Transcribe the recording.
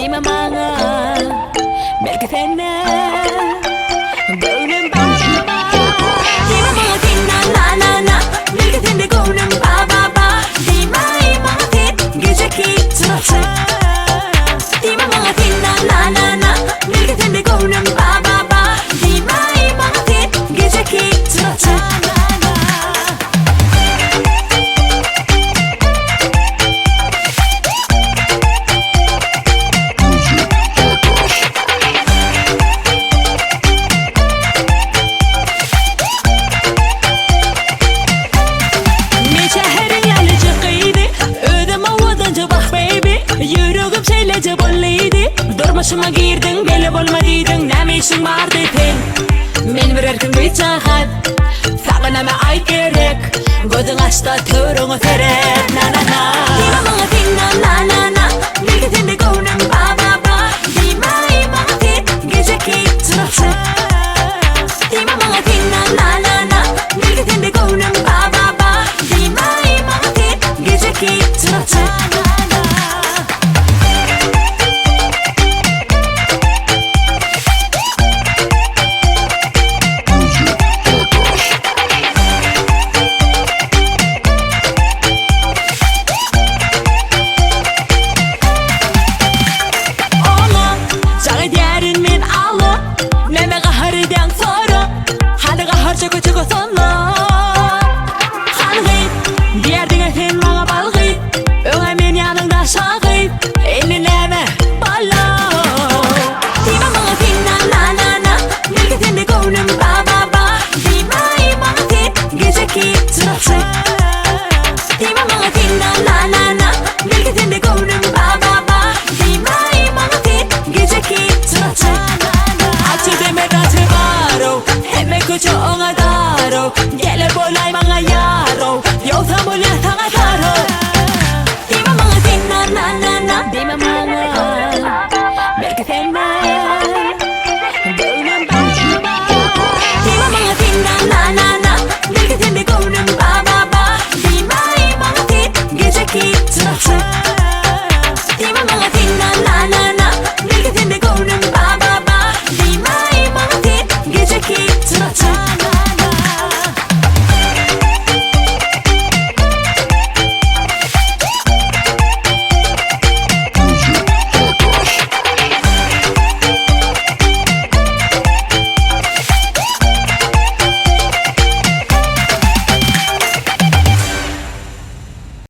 Diýme maňa, belki sende göwnüm bar Diýme maňa sen na na na na, belki sende göwnüm ba ba ba Diýme maňa sen gijeki çyrakçy Diýme maňa sen na na na na, belki sende göwnüm ba ba ba Diýme maňa sen gijeki çyrakçy Music Podcast. Men şäheriň ýalyja gyzy, Özüm owadanja wah baby, Ýüregim şeýleje bollydy. Durmuşyma girdiň, bele bolma diýdiň, Näme işiň bardy seň? Men bir erkin gyzjagaz, Saňa näme aýt gerek? Gözüň açda töweregiňe seret, na na na. Diýme maňa sen na na na.